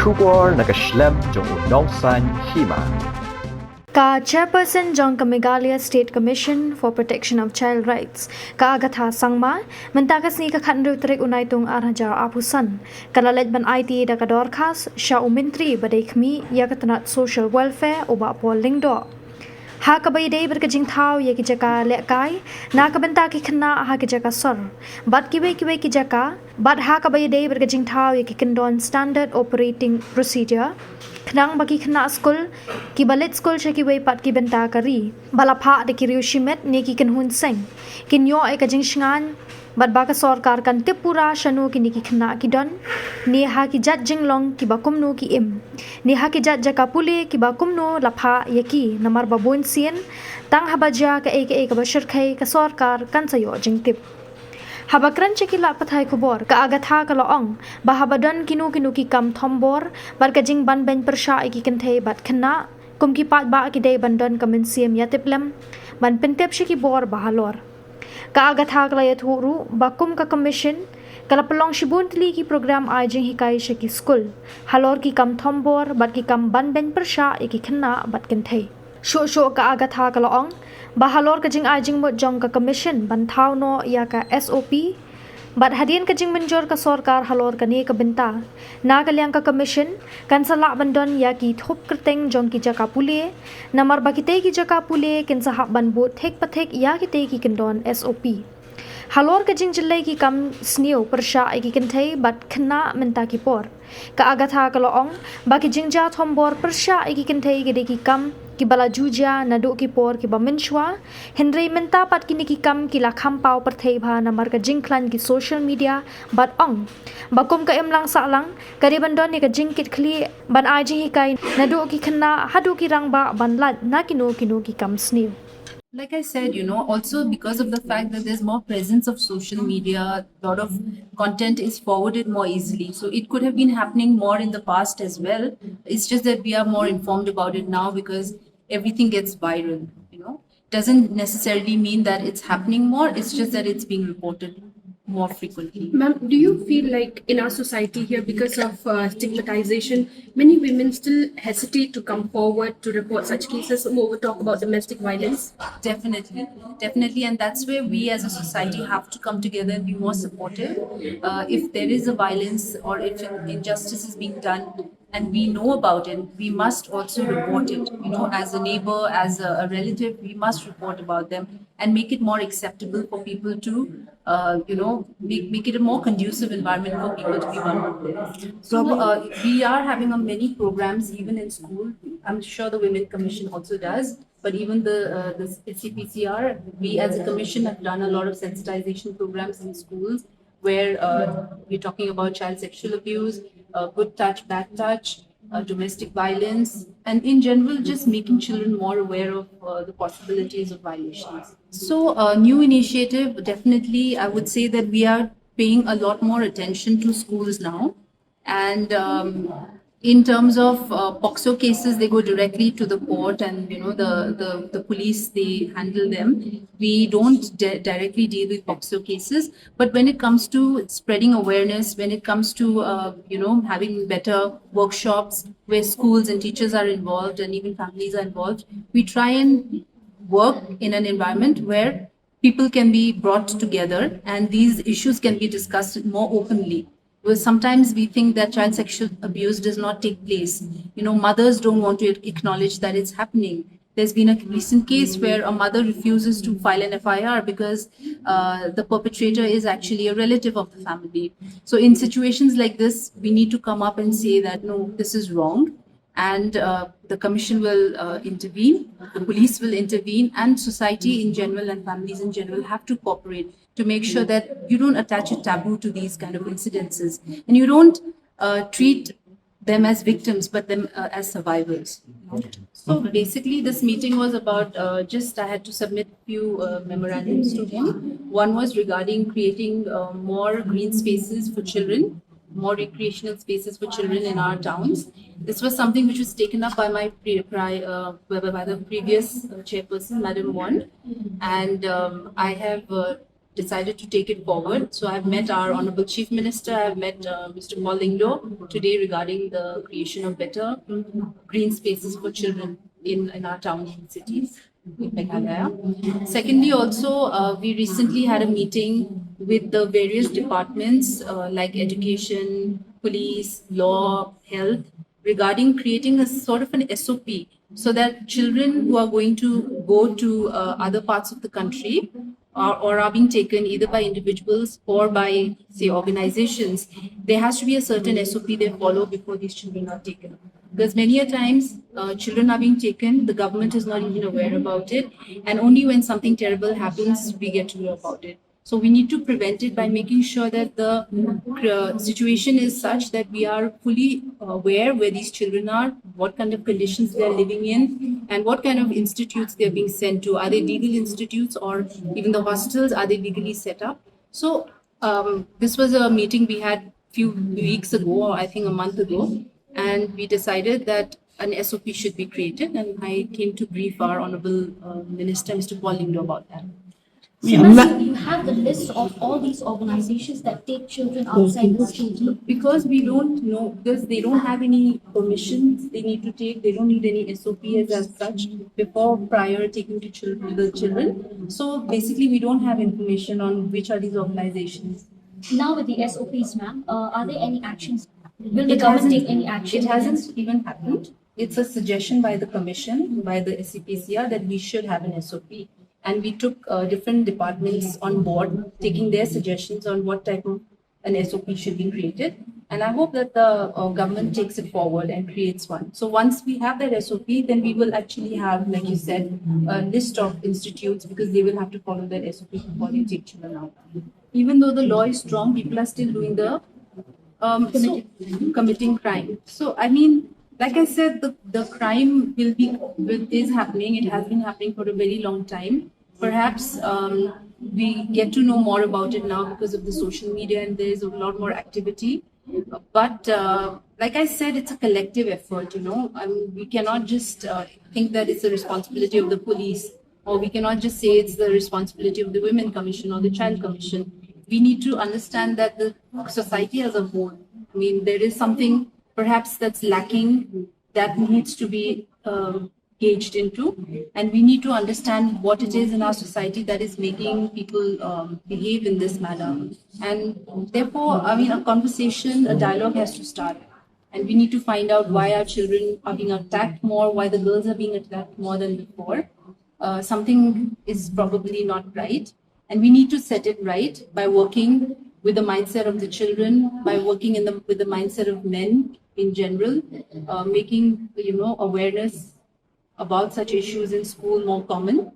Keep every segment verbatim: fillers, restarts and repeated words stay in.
Khubor na ka shlem jong u nongsan hima. Ka Chairperson jong ka Meghalaya State Commission for Protection of Child Rights, ka Agatha Sangma, mynta ka sngi ka khatynriew tarik u Naitung arhajar arphew san, ka la leit ban aiti da ka dorkhas sha u Myntri ba dei khmih ïa ka tnat Social Welfare, u Bah Paul Lyngdoh. Ha kaba ïadei bad ka jingthaw ïa ki jaka lehkai na ka bynta ki khynnah ha ki jaka sor bad kiwei kiwei ki jaka, bad ha kaba ïadei bad ka jingthaw ïa ki kyndon Standard Operating Procedure, khnang ba ki khynnah skul kiba leit skul sha kiwei pat ki bynta ka ri ba la phah da ki riew shimet ne ki kynhun seng kin ïoh ïa ka jingshngaiñ bad ba ka sorkar kan tip pura shano kine ki khynnah ki don, ne ha ki jait jinglong kiba kumno ki im, ne ha ki jait jaka pule kiba kumno la phah ïa ki, namar ba bun sien tang haba jia kaei kaei kaba shyrkhei ka sorkar kan sa ïoh jingtip. Haba kren sha ki lad pathai khubor, ka Agatha ka la ong ba haba don kino kino ki kam thombor bad ka jingbanbeiñ pyrshah ïa ki kynthei bad khynnah, kum ki paidbah ki dei ban don ka mynsiem ïatiplem ban pyntip sha ki bor ba halor. Ka Agatha ka la ïathuh ruh ba kum ka Commission ka la pynlong shibun tylli ki program ai jinghikai sha ki skul halor ki kam thombor bad ki kam banbeiñ pyrshah ïa ki khynnah bad kynthei. Shuh shuh ka Agatha ka la ong ba halor ka jingai jingmut jong ka Commission ban thaw noh ïa ka S O P bad hadien ka jingmynjur ka sorkar halor kane ka bynta, na ka liang ka Commission kan sa lah ban don ïa ki thup kyrteng jong ki jaka pule, namar ba kitei ki jaka pule kin sa hap ban bud thik pa thik ïa kitei ki kyndon S O P. Halor ka jingjyllei ki kam sniew pyrshah ïa ki kynthei bad khynnah mynta ki por, ka Agatha ka la ong ba ki jingjia thombor pyrshah ïa ki kynthei ki dei ki kam kiba la ju jia naduh ki por kiba mynshuwa, hynrei mynta pat kine ki kam ki la kham paw pyrthei bha namar ka jingkhlaiñ ki social media, bad ong ba kum ka imlang sahlang ka dei ban don ïa ka jingkitkhlieh ban ai jinghikai naduh ki khynnah haduh ki rangbah ban lait na kino kino ki kam sniew. Like I said, you know, also because of the fact that there's more presence of social media, a lot of content is forwarded more easily. So it could have been happening more in the past as well. It's just that we are more informed about it now because everything gets viral, you know. Doesn't necessarily mean that it's happening more, it's just that it's being reported more frequently. Ma'am, do you feel like in our society here, because of uh, stigmatization, many women still hesitate to come forward to report such cases? When we talk about domestic violence. Definitely, definitely, and that's where we as a society have to come together and be more supportive. Uh, if there is a violence or if injustice is being done, and we know about it, we must also report it. You know, as a neighbor, as a, a relative, we must report about them and make it more acceptable for people to, uh, you know, make, make it a more conducive environment for people to be vulnerable. So uh, we are having a many programs even in school. I'm sure the Women Commission also does, but even the, uh, the C P C R, we as a commission have done a lot of sensitization programs in schools where uh, we're talking about child sexual abuse, uh, good touch, bad touch, uh, domestic violence, and in general, just making children more aware of uh, the possibilities of violations. So, uh, new initiative, definitely, I would say that we are paying a lot more attention to schools now. And um, in terms of uh, POCSO cases, they go directly to the court, and you know the, the, the police, they handle them. We don't di- directly deal with POCSO cases, but when it comes to spreading awareness, when it comes to uh, you know having better workshops where schools and teachers are involved and even families are involved, we try and work in an environment where people can be brought together and these issues can be discussed more openly. Because sometimes we think that child sexual abuse does not take place. You know, mothers don't want to acknowledge that it's happening. There's been a recent case where a mother refuses to file an F I R because uh, the perpetrator is actually a relative of the family. So, in situations like this, we need to come up and say that no, this is wrong. And uh, the commission will uh, intervene, the police will intervene, and society in general and families in general have to cooperate to make sure that you don't attach a taboo to these kind of incidences and you don't uh, treat them as victims but them uh, as survivors. So basically, this meeting was about uh, just I had to submit few uh, memorandums to him. One was regarding creating uh, more green spaces for children, more recreational spaces for children in our towns. This was something which was taken up by my pre- pri- uh, by, by the previous uh, chairperson, Madam Won, and um, I have uh, decided to take it forward. So I've met our Honorable Chief Minister, I've met uh, Mister Paul Lyngdoh today regarding the creation of better green spaces for children in, in our towns and cities in Meghalaya. Secondly, also, uh, we recently had a meeting with the various departments uh, like education, police, law, health, regarding creating a sort of an S O P so that children who are going to go to uh, other parts of the country or, or are being taken either by individuals or by, say, organizations, there has to be a certain S O P they follow before these children are taken. Because many a times uh, children are being taken, the government is not even aware about it, and only when something terrible happens, we get to know about it. So we need to prevent it by making sure that the uh, situation is such that we are fully aware where these children are, what kind of conditions they are living in, and what kind of institutes they are being sent to. Are they legal institutes, or even the hostels, are they legally set up? So um, this was a meeting we had few weeks ago, or I think a month ago, and we decided that an S O P should be created, and I came to brief our Honorable uh, Minister, Mister Paul Lyngdoh, about that. So you have the list of all these organizations that take children outside the state. Because we don't know, because they don't have any permissions they need to take, they don't need any S O Ps as such before prior taking to children, the children. So basically, we don't have information on which are these organizations. Now with the S O Ps, ma'am, uh, are there any actions? Will the government take any action? It hasn't even happened. It's a suggestion by the commission, by the S C P C R, that we should have an S O P. And we took uh, different departments on board, taking their suggestions on what type of an S O P should be created. And I hope that the uh, government takes it forward and creates one. So once we have that S O P, then we will actually have, like you said, a list of institutes, because they will have to follow that S O P before they take children out. Even though the law is strong, people are still doing the um, so, committing crime. So I mean, like I said, the, the crime will be will, is happening. It has been happening for a very long time. Perhaps um, we get to know more about it now because of the social media, and there's a lot more activity. But uh, like I said, it's a collective effort. You know, I mean, we cannot just uh, think that it's the responsibility of the police, or we cannot just say it's the responsibility of the Women Commission or the Child Commission. We need to understand that the society as a whole, I mean, there is something perhaps that's lacking that needs to be um, gauged into, and we need to understand what it is in our society that is making people um, behave in this manner. And therefore, I mean, a conversation, a dialogue has to start, and we need to find out why our children are being attacked more, why the girls are being attacked more than before. Uh, something is probably not right, and we need to set it right by working with the mindset of the children, by working in the with the mindset of men in general, uh, making, you know, awareness about such issues in school more common.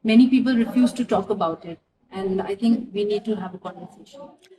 Many people refuse to talk about it, and I think we need to have a conversation.